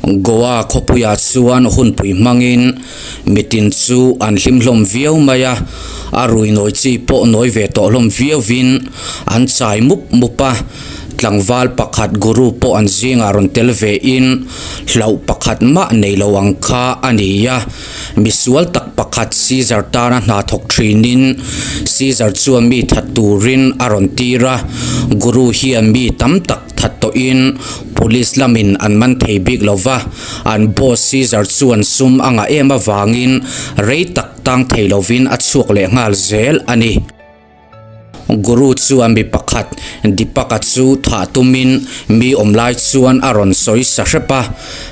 Goa khawpuiah chuan hunpui hmangin mitin chu an hlim hlawm viau mai a, a rui nawi chi pawh nawi ve tawh hlawm viauvin an chai mup mup a, tlangval pakhat guru pawh an zingah rawn tel vein hlauh pakhat mah nei lo ang kha a ni a, misual tak pakhat Caesar tana hna thawk thinin Caesar chuan mi that turin a rawn tir a, guru hian mi tam tak That tawhin Police lamin an man thei bik lo va, an boss Caesar chuan sum a ngah em avangin rei tak tang thei lovin a chhuak leh nghal zel a ni. Guru chuan mi pakhat Deepak-a chu thah tumin mi awm lai chuan a rawn sawi sa hrep a,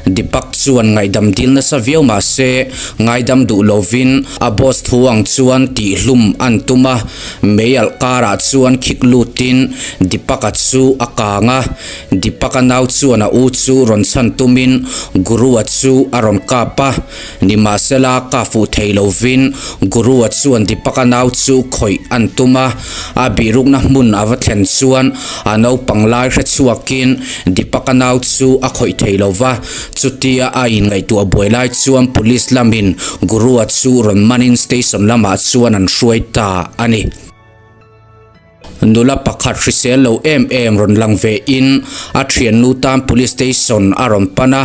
Deepak chuan ngaihdam dil nasa viau mah se ngaidam duh lovin a boss thu ang chuan tihhlum an tum a, Mei alh karah chuan khik lutin Deepak-a chu a kang a, Deepak-a nau chuan a u chu rawn chhan tumin Guru-a chu a rawn kap a, nimahsela ka fuh thei lovin Guru-a chuan Deepak-a nau chu khawih an tum a, a bihrukna hmun a va thlen chuan a naupang lai hre chhuakin Deepak-a nau chu a khawih thei lo va, chutia a inngaihtuah buai lai chuan Police lamin Guru-a chu rawn manin station lamah chuan an hruai ta a ni. Nula pakhat hrisel lo em em rawn lang ve in a thiannu tan Police station a rawn pan a,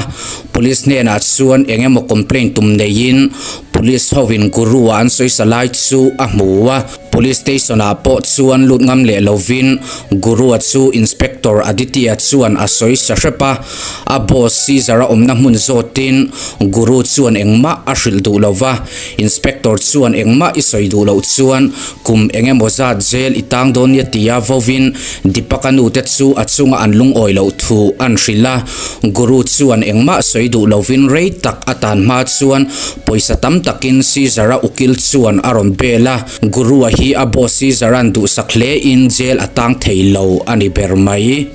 Police hnenah chuan eng emaw complaint tum neiin Police hovin Guru-a an sawisa lai chu a hmu a. Police station ah pawh chuan lut ngam leh lovin Guru-a chu Inspector Aditya chuan a sawi sa hrep a, a boss Caesar a awmna hmun zawtin Guru chuan engmah a hrilh duh lo va, Inspector chuan engmah i sawi duh loh chuan kum eng emaw zat zel i tang dawn nia tia vovin Deepak-a nute chu a chunga an lungawi loh thu an hrilh a, Guru chuan engmah sawi duh lovin rei tak a tan hma chuan Pawisa tam takin Caesar-a ukil chuan a rawn bel a, Guru-a hi a boss Caesar-a'n duhsak hlein jail a tang thei lo a ni ber mai.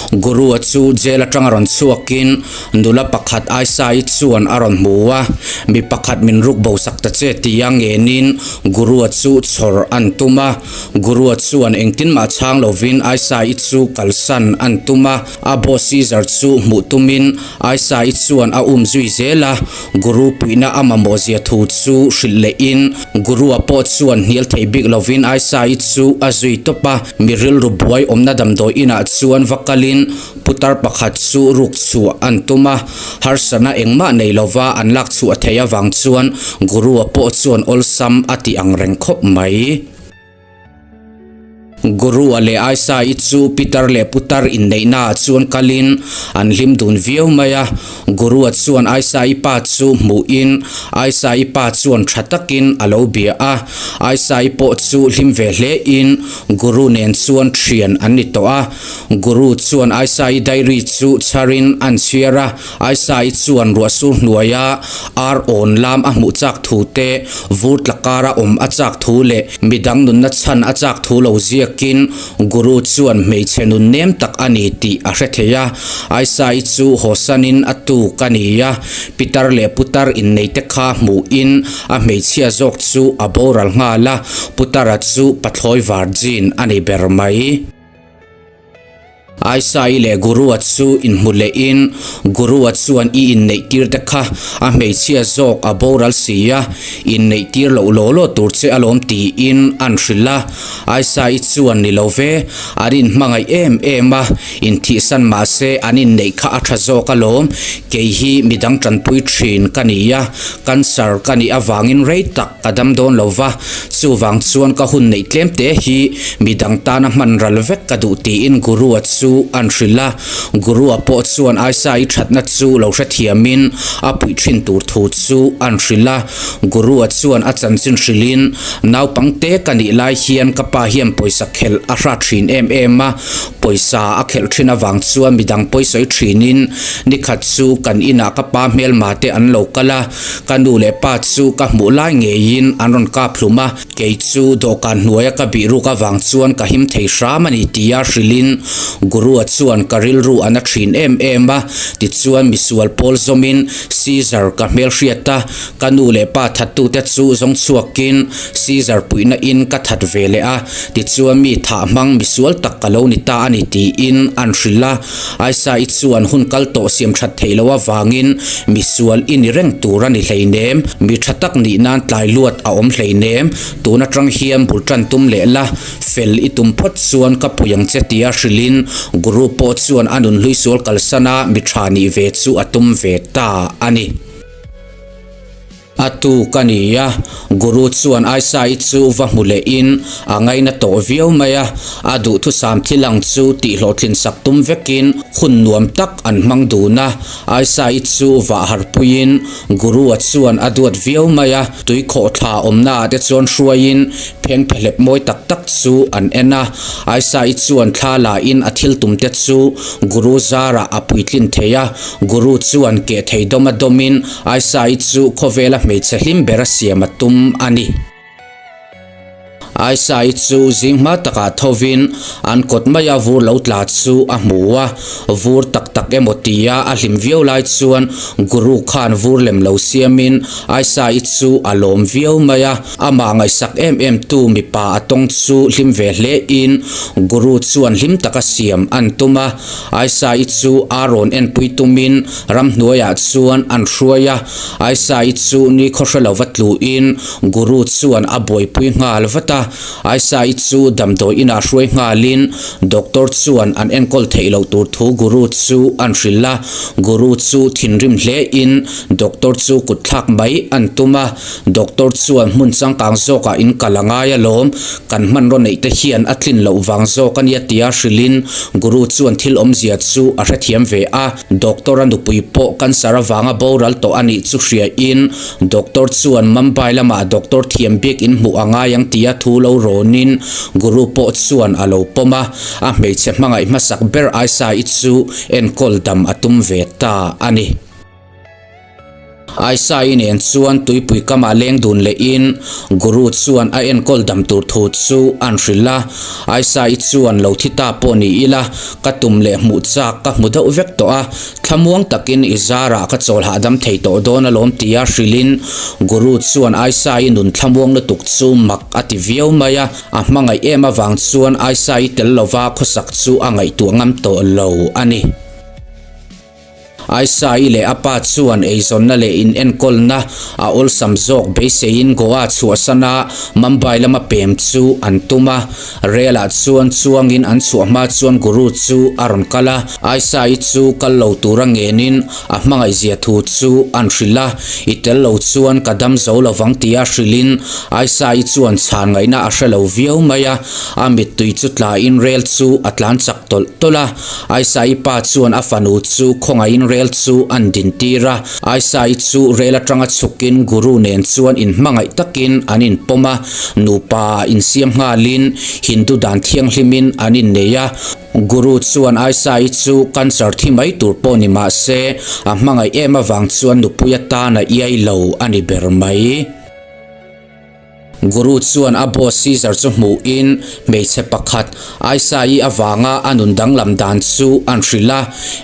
Guru-a chu jail atang a rawn chhuakin nula pakhat Aisa-i chuan a rawn hmu a, mi pakhat min ruk bosak ta che tia ngenin Guru-a chu chhawr an tum a. Guru-a chuan engtin mah chhang lovin Aisa-i chu kalsan an tum a, a boss Caesar chu hmuh tumin Aisa-i chuan a um zui zel a, Guru puihna a mamawh zia thu chu hrilh lehin Guru-a pawh chuan hnial thei bik lovin Aisa-i chu a zui tawp a, mi rilru buai awmna damdawi inah chuan va kalin putar pakhat chu ruk chhuah an tum a, harsatna engmah nei lova an lak chhuah theih avang chuan Guru-a pawh chuan awlsam a ti ang reng khawp mai. Guru-a leh Aisa-i chu Pitar leh Putar inneihnaah chuan kalin an hlim dun viau mai a. Guru-a chuan Aisa-i pa chu hmuhin Aisa-i pa chuan tha takin a lo bia a. Aisa-i pawh chu hlim ve hlein Guru nen chuan thian an ni tawh a. Guru chuan Aisa-i diary chu chharin an chhiar a. Aisa-i chuan ruahsur hnuaia ar awn lam a hmuh chak thu te, vur tla kara awm a chak thu leh midang nunna chhan a chak thu lo ziakin Guru chuan hmeichhe nun nem tak a ni tih a hre thei a. Aisa-i chu hawsanin a tuk a ni a, pitar leh putar innei te kha hmuhin a hmeichhia zawk chu a boral nghal a, putara chu pathlawi virgin a ni ber mai. Aisa-i leh Guru-a chu inhmu lehin Guru-a chuan i inneih tir te kha a hmeichhia zawk a boral si a, inneih tir loh law law tur che alawm tiin an hrilh a. Aisa-i chuan ni lo ve, an inhmangaih em em a, inthihsan mah se an inneih kha a tha zawk alawm, kei hi midang tanpui thin ka ni a, cancer ka nih avangin rei tak Ka dam dawn lo va, chuvang chuan ka hun neih tlem te hi midang tana hman ral vek ka duh tiin Guru-a chu an hrilh a. Guru-a pawh chuan Aisa-i thatna chu lo hrethiamin a puih thin tur thu chu an hrilh a. Guru-a chuan a chanchin hrilhin, Naupang te ka nih lai hian ka pa hian pawisa khelh a hrat thin em em a, pawisa a khelh thin avang chuan midang pawisawi thinin nikhat chu kan inah ka pa hmelma te an lo kal a, Ka nu leh pa chu ka hmuh lai ngeiin an rawn kap hlum a, kei chu dawhkan hnuaia ka bih ruk avang chuan ka him thei hram a ni tia hrilhin Guru-a chuan ka rilru a na thin em em a, tichuan misual pawl zawmin Caesar ka hmelhriat a, ka nu leh pa thattute chu zawng chhuakin Caesar puihna in ka that ve leh a, tichuan mi thah hmang misual tak ka lo ni ta a ni. ni tiin an hrilh a. Aisa-i chuan hun kal tawh siam that theih loh avangin misual i ni reng tur a ni hleinem, mi tha tak nih nan tlai luat a awm hleinem, tun atang hian bul tan tum leh la, fel i tum phawt chuan ka pui ang che tia hrilhin Guru pawh chuan a nun hlui sual kalsana mi tha nih ve chu a tum ve ta a ni. A tuk a ni a, Guru chuan Aisa-i chu va hmu lehin a ngaina tawh viau mai a, a duhthusam thil ang chu tihhlawhtlin sak tum vekin hun nuam tak an hmang dun a. Aisa-i chu vah harpuiin Guru-a chuan a duat viau mai a, tuikhawhthla awmnaah te chuan hruaiin phengphehlep mawi tak tak chu an en a. Aisa-i chuan thla lain a thil tumte chu Guru zarah a puitlin thei a, Guru chuan keh thei dawm a dawmin Aisa-i chu khawvela hmeichhe hlim bera siam a tum a ni. Aisa-i chu zing hma takah thovin an kawt maia vur lo tla chu a hmu a, vur tak tak emaw tia a hlim viau lai chuan Guru khan vur lem lo siamin Aisa-i chu a lawm viau mai a. Amah ngaihsak em em tu mipa a tawng chu hlim ve hle in Guru chuan hlim taka siam an tum a. Aisa-i chu a rawn enpui tumin ramhnuaiah chuan an hruai a, Aisa-i chu ni khawhre lova tluin Guru chuan a buaipui nghal vat a, Aisa-i chu damdawi inah hruai nghalin Doctor chuan an enkawl theih loh tur thu Guru chu an hrilh a, Guru chu thinrim hlein Doctor chu kut thlak mai an tum a, Doctor chuan hmun changkang zawkah in kal a ngai alawm, kan hmanraw neih te hian a tlin loh vang zawk a nia tia hrilhin Guru chuan thil awmzia chu a hrethiam ve a. Doctor a nupui pawh cancer avanga boral tawh a nih chu hriain Doctor chuan Mumbai lamah doctor thiam bik in hmuh a ngai ang tia thu lo rawnin Guru pawh chuan a lo pawm a, a hmeichhe hmangaih hmasak ber Aisa-i chu enkawl dam a tum ve ta a ni. Aisa-i nen chuan tuipui kamah leng dun lehin Guru chuan a enkawl dam tur thu chu an hrilh a. Aisa-i chuan lo thi ta pawh ni ila, ka tum leh hmuh chak ka hmu deuh vek tawh a, thlamuang takin i zarah ka chawl hahdam thei tawh dawn alawm tia hrilhin Guru chuan Aisa-i nun thlamuang lutuk chu mak a ti viau mai a. A hmangaih em avang chuan Aisa-i tel lova khawsak chu a ngaihtuah ngam tawh lo a ni. Aisa-i leh a pa chuan eizawnna leh inenkawlna a awlsam zawk beiseiin Goa chhuahsana Mumbai lama pem chu an tum a. Rel-ah chuan chuangin an chhuah hma chuan Guru chu a rawn kal a, Aisa-i chu kal lo tura ngenin a hmangaihzia thu chu an hrilh a, I tel lo chuan ka dam zo lovang tia hrilhin Aisa-i chuan chhan ngaihna a hre lo viau mai a, a mittui chu tlain rel chu a tlan chak tawlh tawlh a. Aisa-i pa chuan a fanu chu khawngaihin rel chu an dintir a, Aisa-i chu rel atanga chhukin Guru nen chuan inhmangaih takin an inpawm a, nupa ah insiam nghalin Hindu dan thianghlimin an innei a. Guru chuan Aisa-i chu cancer thi mai tur pawh ni mah se, a hmangaih em avang chuan nupui atan a iai lo a ni ber mai. Guru chuan a boss Caesar chu hmuhin hmeichhe pakhat Aisa-i avanga a nun danglam dan chu an hrilh a,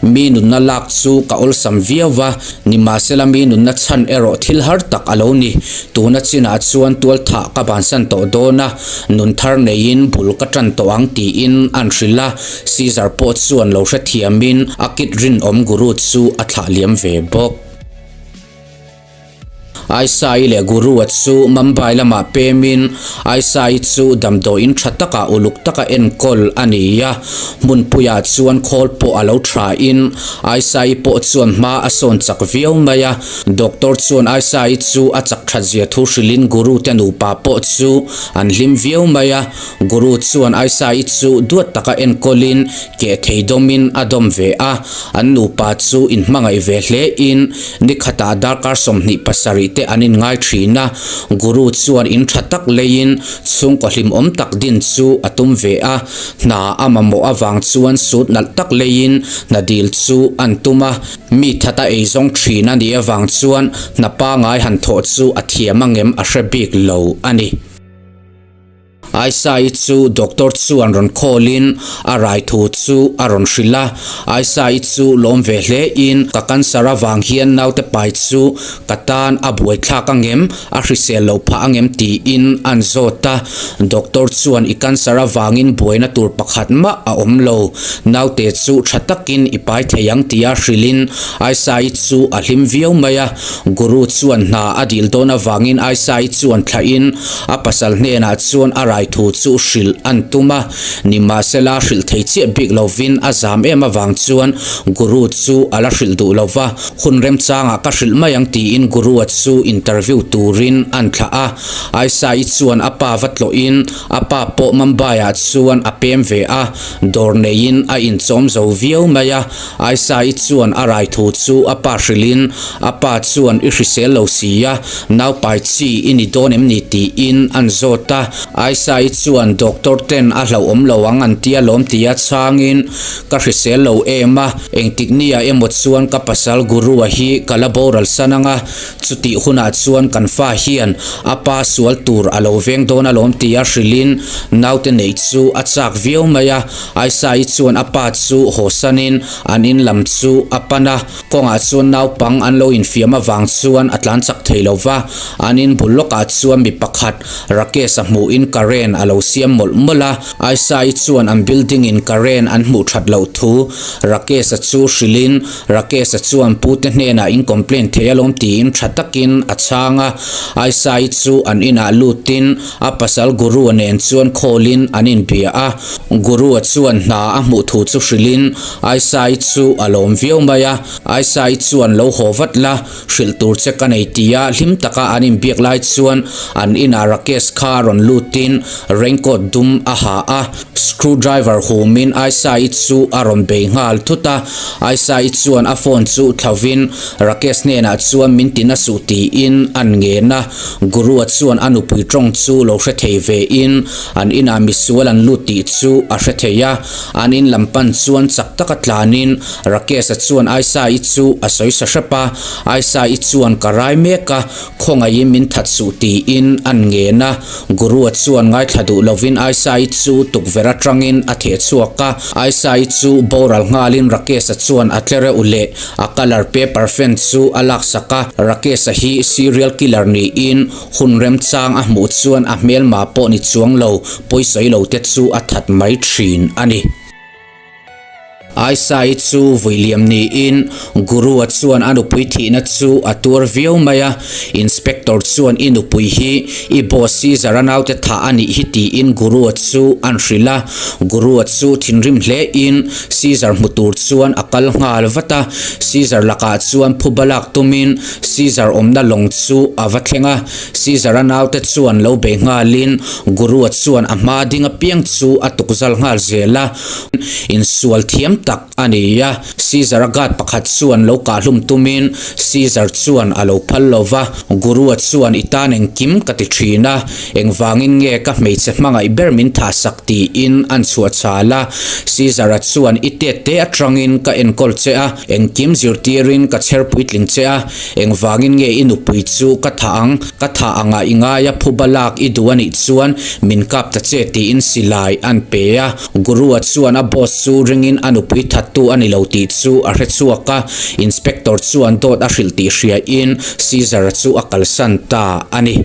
Mi nunna lak chu ka awlsam viau va, nimahsela mi nunna chhan erawh thil har tak a lo ni. Tuna chinah chuan tualthah ka bansan tawh dawn a, nun thar neiin bul ka tan tawh ang tiin an hrilh a, Caesar pawh chuan lo hrethiamin a kit rinawm Guru chu a thlah liam ve bawk. Aisa-i leh Guru-a chu Mumbai lamah pemin Aisa-i chu damdawiin tha takah uluk taka enkawl a ni a, hmunpuiah chuan khawl pawh a lo thain Aisa-i pawh chuan hma a sawn chak viau mai a. Doctor chuan Aisa-i chu a chak that zia thu hrilhin Guru te nupa pawh chu an hlim viau mai a. Guru chuan Aisa-i chu duat taka enkawlin keh thei dawmin a dawm ve a, an nupa chu inhmangaih ve hlein Ni khatah darkar 27 te an inngai thin a, Guru chuan in tha tak leiin chhungkaw hlimawm tak din chu a tum ve a, hna a mamawh avang chuan sut nalh tak leiin hna dil chu an tum a, mi thata eizawng thin a nih avang chuan hna pangai han thawh chu a thiam angem a hre bik lo a ni. Aisa-i chu doctor chuan rawn call in a rai thu chu a rawn hrilh a. Aisa-i chu lawm ve hle in ka cancer avang hian naute pai chu ka tan a buaithlak angem, a hrisel lo phah angem tiin an zawt a. Doctor chuan i cancer avangin buaina tur pakhat mah a awm lo, naute chu tha takin i pai thei ang tia hrilhin Aisa-i chu a hlim viau mai a. Guru chuan hna a dil dawn avangin Aisa-i chuan thlahin a pasal hnenah chuan a rai thu chu hrilh an tum a, nimahsela hrilh thei chiah bik lovin a zam em avang chuan Guru chu a la hrilh duh lo va, hun remchangah ka hrilh mai ang tiin Guru-a chu interview turin an thlah a. Aisa-i chuan a pa va tlawhin a pa pawh Mumbai-ah chuan a pem ve a, dawr neiin a inchawm zo viau mai a. Aisa-i chuan a rai thu chu a pa hrilhin, a pa chuan i hrisel lo si a, naupai chi i ni dawn em ni tiin an zawt a. Aisa-i chuan doctor ten a hlauhawm lo ang an tia lawm tia chhangin, Ka hrisel lo em a, engtik nia emaw chuan ka pasal Guru-a hi ka la boral san ang a, chutih hunah chuan kan fa hian a pa sual tur a lo veng dawn alawm tia hrilhin naute neih chu a chak viau mai a. Aisa-i chuan a pa chu hawsanin an in lam chu a pan a, kawngah chuan naupang an lo infiam avang chuan a tlan chak thei lo va, an in bul lawkah chuan mi pakhat Rakesh-a hmuhin current a lo siam mawlh mawlh a, Aisa-i chuan an building in current an hmuh that loh thu Rakesh-a chu hrilhin Rakesh-a chuan pute hnenah in complaint thei alawm tiin tha takin a chhang a, Aisa-i chu an inah lutin A pasal Guru-a nen chuan khawlin an inbia a, Guru-a chuan hna a hmuh thu chu hrilhin Aisa-i chu a lawm viau mai a, Aisa-i chuan lo haw vat la, hrilh tur che ka nei tia hlim taka an inbiak lai chuan an inah Rakesh kha rawn lutin raincoat dum a ha a, screwdriver humin Aisa-i chu a rawn bei nghal thut a, Aisa-i chuan a phone chu thlauvin Rakesh hnenah chuan min ti na suh tiin an ngen a. Guru-a chuan a nupui tawng chu lo hre thei ve in an inah misual an lut tih chu a hre thei a, an in lam pan chuan chak taka tlanin Rakesh-a chuan Aisa-i chu a sawi sa hrep a, Aisa-i chuan ka rai mek a, khawngaihin min that suh tiin an ngen a, Guru-a chuan ngaithla duh lovin Aisa-i chu tukverh atangin a theh chhuak a, Aisa-i chu boral nghalin Rakesh-a chuan a tle reuh leh. A colour paper fan chu a laksak a, Rakesh-a hi serial killer niin hun remchang a hmuh chuan a hmelma pawh ni chuang lo, pawisawi lo te chu a that mai thin a ni. Aisa-i chu vui liam niin Guru-a chuan a nupui thihna chu a tuar viau mai a, Inspector chuan i nupui hi i boss Caesar-a naute thah a nih hi tiin Guru-a chu an hrilh a, Guru-a chu thinrim hle in Caesar hmu tur chuan a kal nghal vat a, Caesar lakah chuan phuba lak tumin Caesar awmna lawng chu a va thleng a, Caesar-a naute chuan lo bei nghalin Guru-a chuan a hma ding apiang chu a tukzal nghal zel a, insual thiam tak a ni a, Caesar-a guard pakhat chuan lo kahhlum tumin Caesar chuan a lo phal lo va, Guru-a chuan i tan engkim ka ti thin a, Engvangin nge ka hmeichhe hmangaih ber min thahsak tiin an chhuah chhal a. Caesar-a chuan i tet te atangin ka enkawl che a, engkim zirtirin ka chher puitling che a, engvangin nge i nupui chu ka thah ang, ka thah angah i ngai a phuba lak i duh a nih chuan min kap ta che tiin silai an pe a. Guru-a chuan a boss chu ringin a nupui thattu a ni lo tih chu a hre chhuak a, inspector chuan dawt a hrilh tih hriain Caesar-a chu a kalsan ta a ni.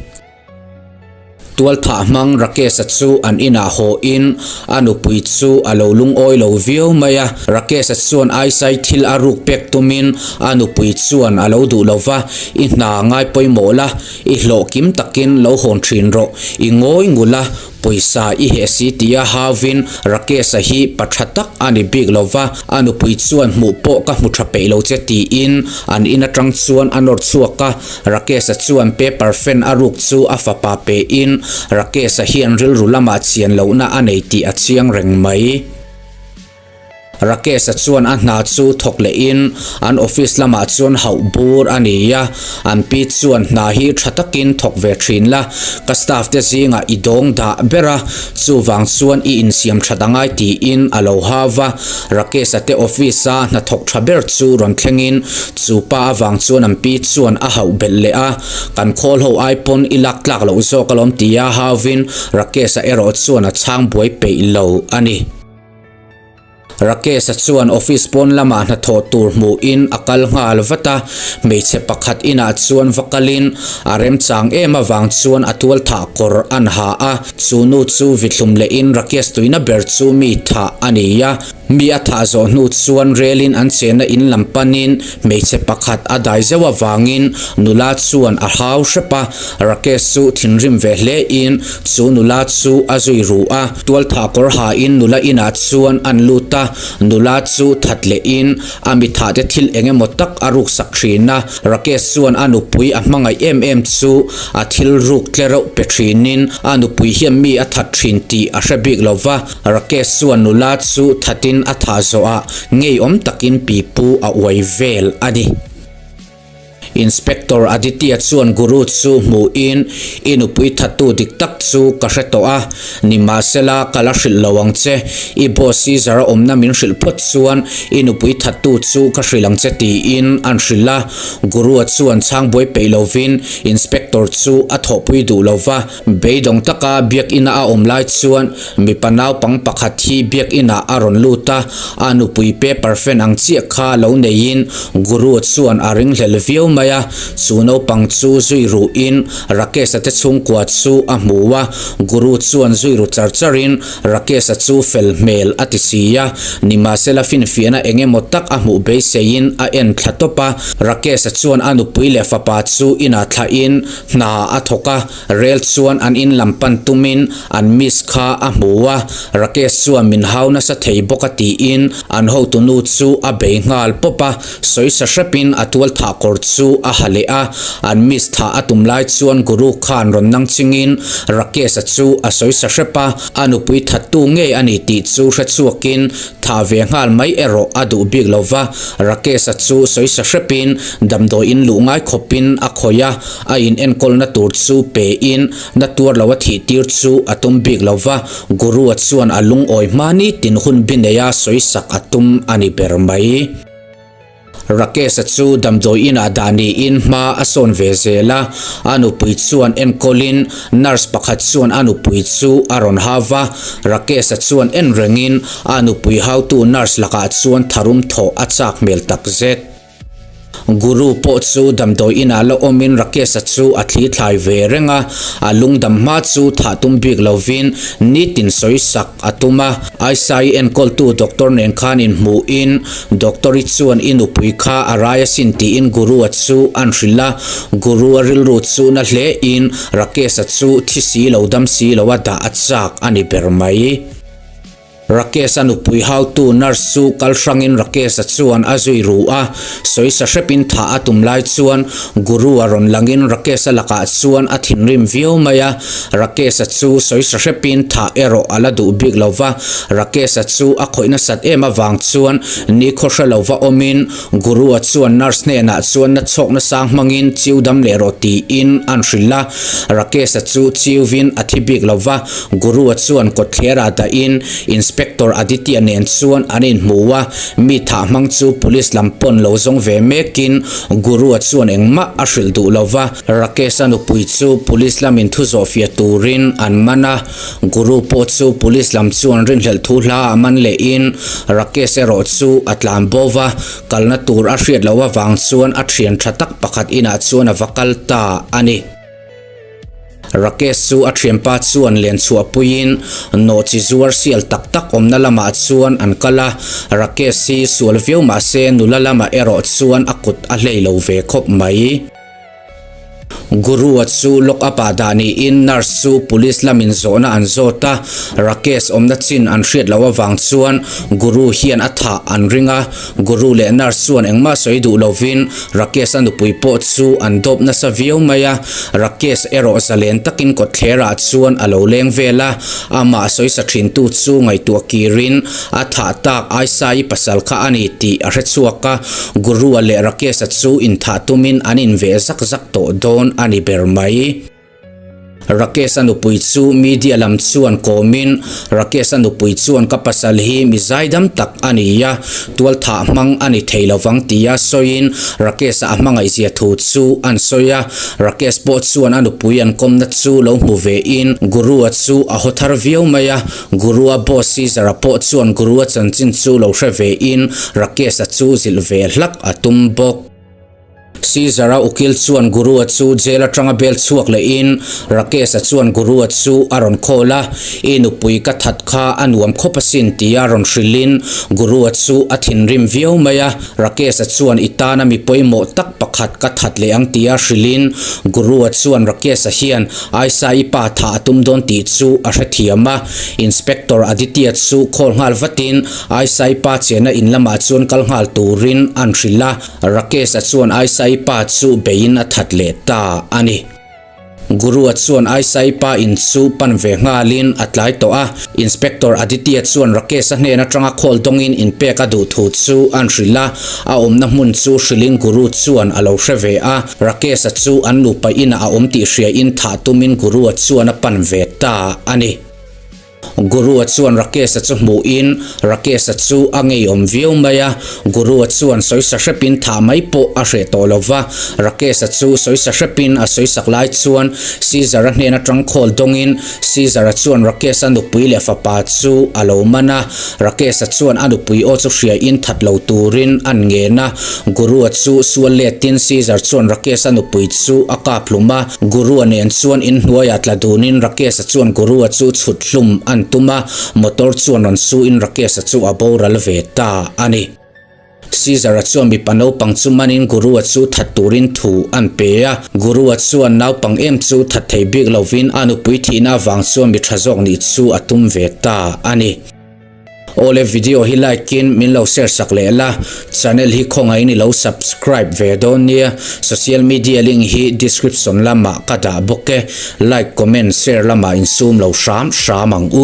Tualthah hmang Rakesh-a chu an inah haw in a nupui chu a lo lungawi lo viau mai a. Rakesh-a chuan Aisai thil a ruk pek tumin a nupui chuan a lo duh lo va, I hna ngai pawimawh la, i hlawh kim takin lo hawn thin rawh, i ngawi ngul a, Pawisa i heh si tia hauvin Rakesh-a hi pa tha tak a ni bik lo va, a nupui chuan hmuh pawh ka hmu tha peih lo che tiin an in atang chuan a nawr chhuak a. Rakesh-a chuan paper fan a ruk chu a fapa pein Rakesh-a hian rilru lamah chian lohna a nei tih a chiang reng mai. Rakesh-a chuan a hna chu thawk lehin an office lamah chuan hauh bur a ni a, an pi chuan hna hi tha takin thawk ve thin la, ka staff te zingah i dawng dah ber a, chuvang chuan i insiam that angai tiin a lo hau va. Rakesh-a te office-a hnathawk tha ber chu rawn thlengin chu pa avang chuan an pi chuan a hauh belh leh a, kan khawl ho ai pawn i lak tlak loh zawk alawm tia hauvin Rakesh-a erawh chuan a chhang buai peih lo a ni. Rakesh-a chuan office pawn lamah hnathawh tur hmuhin a kal nghal vat a, hmeichhe pakhat inah chuan va kalin a remchang em avang chuan a tual thah kawr an ha a, chu nu chu vithlum lehin Rakesh tuina ber chu mi thah a ni a, mi a thah zawh hnu chuan relin an chenna in lam panin hmeichhe pakhat a dai zeuh avangin nula chuan a hau hrep a, Rakesh chu thinrim ve hlein chu nula chu a zui ru a. Tualthah kawr hain nula inah chuan an lut a, nula chu that lehin a mithah te thil eng emaw tak a ruk sak thin a. Rakesh chuan a nupui a hmangaih em em chu a thil ruk tle reuh pe thinin a nupui hian mi a that thin tih a hre bik lo va. Rakesh chuan nula chu thatin a thah zawhah ngeiawm takin pipu a uai vel a ni. Inspector Aditya chuan Guru chu hmuhin, I nupui thattu dik tak chu ka hre tawh a, nimahsela ka la hrilh lo ang che. I boss Caesar a awmna min hrilh phawt chuan i nupui thattu chu ka hrilh ang che tiin an hrilh a. Guru-a chuan chhang buai peih lovin Inspector chu a thawhpui duh lo va. Beidawng taka biakina a awm lai chuan mipa naupang pakhat hi biakinah a rawn lut a, a nupui paper fan ang chiah kha lo neiin Guru chuan a ringhlel viau mai a, chu naupang chu zui ruhin Rakesh-a te chhungkua chu a hmu a, Guru chuan zui ru char charin Rakesh-a chu fel hmel a ti si a, nimahsela finfiahna eng emaw tak a hmuh beiseiin a en thla tawp a, Rakesh-a chuan a nupui leh fapa chu inah thlahin Hna a thawk a, rel chuan an in lam pan tumin an miss kha a hmu a, Rakesh chuan min hau nasa thei bawk a tiin an hotunu chu a bei nghal pawp a, sawisa hrepin a tual thah kawr chu a ha leh a, an miss thah a tum lai chuan Guru khan rawn nang chingin Rakesh-a chu a sawisa hrep a, a nupui thattu ngei a ni tih chu hrechhuakin Thah ve nghal mai erawh a duh bik lo va, Rakesh-a chu sawisa hrepin damdawiin luh ngai khawpin a khawih a, a in enkawlna tur chu pein na tuar lo a thih tir chu a tum bik lo va, Guru-a chuan a lungawi hma nitin hun bi neia sawisak a tum a ni ber mai. Rakesh-a chu damdawi inah dah niin hma a sawn ve zel a, a nupui chuan enkawlin nurse pakhat chuan a nupui chu a rawn hau va, Rakesh-a chuan en rengin a nupui hautu nurse lakah chuan tharum thawh a chak hmel takzet. Guru pawh chu damdawi inah la awmin Rakesh-a chu a thli thlai ve reng a, a lungdam hma chu thah tum bik lovin nitin sawi sak a tum a, Aisai enkawltu doctor nen khan inhmuhin Doctor-i chuan i nupui kha a rai asin tiin Guru-a chu an hrilh a, Guru-a rilru chu na hlein Rakesh-a chu thi si lo dam si lo a dah a chak a ni ber mai. Rakesh-a nupui hautu nurse chu kal hrangin Rakesh-a chuan a zui ru a, sawisa hrepin thah a tum lai chuan Guru-a rawn langin Rakesh-a lakah chuan a thinrim viau mai a, Rakesh-a chu sawisa hrepin thah erawh a la duh bik lo va, Rakesh-a chu a khawih nasat em avang chuan nikhaw hre lo va awmin Guru-a chuan nurse hnenah chuan na chhawk nasang hmangin chiu dam leh rawh tiin an hrilh a, Rakesh-a chu chiuvin a thi bik lo va, Guru-a chuan kawtthlerah dahin Inspector Aditya nen chuan an inhmu a, mi thah hmang chu police lam pawn lo zawng ve mekin Guru-a chuan engmah a hrilh duh lo va. Rakesh-a nupui chu police lamin thu zawhfiah turin an man a, Guru pawh chu police lam chuan rinhlelh thu hla a man lehin Rakesh erawh chu a tlan bo va, kalna tur a hriat loh avang chuan a thian tha tak pakhat inah chuan a va kal ta a ni. Rakesh chu a thianpa chuan len chhuahpuiin nawhchi zuar sial tak tak awmna lamah chuan an kal a, Rakesh hi sual viau mahse nula lamah erawh chuan a kut a hlei lo ve khawp mai. Guru-a chu lock up-ah dah niin nurse chu police lamin zawhna an zawt a, Rakesh awmna chin an hriat loh avang chuan Guru hian a thah an ring a, Guru leh nurse chuan engmah sawi duh lovin Rakesh-a nupui pawh chu an dawp nasa viau mai a, Rakesh erawh zalen takin kawtthlerah chuan a lo leng vel a, amah sawisa thintu chu ngaihtuah kirin A thah tak Aisai pasal kha a ni tih a hre chhuak a, Guru-a leh Rakesh-a chu inthah tumin an inveh zak zak tawh dawn a ni ber mai. Rakesh-a nupui chu media lam chuan kawmin, Rakesh-a nupui chuan ka pasal hi mi zaidam tak a ni a, tualthah hmang a ni thei lovang tia sawiin Rakesh-a a hmangaihzia thu chu an sawi a. Rakesh pawh chuan a nupui an kawmna chu lo hmu vein Guru-a chu a haw thar viau mai a, Guru-a boss Caesar-a pawh chuan Guru-a chanchin chu lo hre vein Rakesh-a chu zilh ve hlak a tum bawk. Caesar-a ukil chuan Guru-a chu jail atanga bel chhuak lehin Rakesh-a chuan Guru-a chu a rawn call a, I nupui ka that kha a nuam khawp asin tia rawn hrilhin Guru-a chu a thinrim viau mai a, Rakesh-a chuan i tana mi pawimawh tak pakhat ka that leh ang tia hrilhin Guru-a chuan Rakesh-a hian Aisa i pa thah a tum dawn tih chu a hrethiam a, Inspector Aditya chu call nghal vatin Aisa i pa chena in lamah chuan kal nghal turin an hrilh a, Rakesh-a chuan Aisa i pa chu beiin a that leh ta a ni. Guru-a chuan Aisa i pa in chu pan ve nghalin a tlai tawh a, Inspector Aditya chuan Rakesh-a hnen atanga call dawngin inpek a duh thu chu an hrilh a, a awmna hmun chu hrilhin Guru chuan a lo hre ve a, Rakesh-a chu an nupa inah a awm tih hriain thah tumin Guru-a chuan a pan ve ta a ni. Guru-a chuan Rakesh-a chu hmuhin Rakesh-a chu a ngeiawm viau mai a, Guru-a chuan sawisa hrepin thah mai pawh a hreh tawh lo va, Rakesh-a chu sawisa hrepin a sawisak lai chuan Caesar-a hnen atang khawl dawngin Caesar-a chuan Rakesh-a nupui leh fapa chu a lo man a, Rakesh-a chuan a nupui aw chu hriain that lo turin an ngen a, Guru-a chu sual letin Caesar chuan Rakesh-a nupui chu a kap hlum a, Guru-a nen chuan inhnuaiah tla dunin Rakesh-a chuan Guru-a chu chhut hlum an tum a, motor chuan rawn suin Rakesh-a chu a boral ve ta a ni. Caesar-a chuan mipa naupang chu manin Guru-a chu that turin thu an pe a. Guru-a chuan naupang em chu that thei bik lovin a nupui thihna avang chuan mi tha zawk nih chu a tum ve ta a ni. Awle video hi like in min lo share sak leh la, channel hi khawngaihin i lo subscribe ve dawn nia, social media link hi description lamah ka dah bawk e, like comment share lamah insum lo hram hram ang u.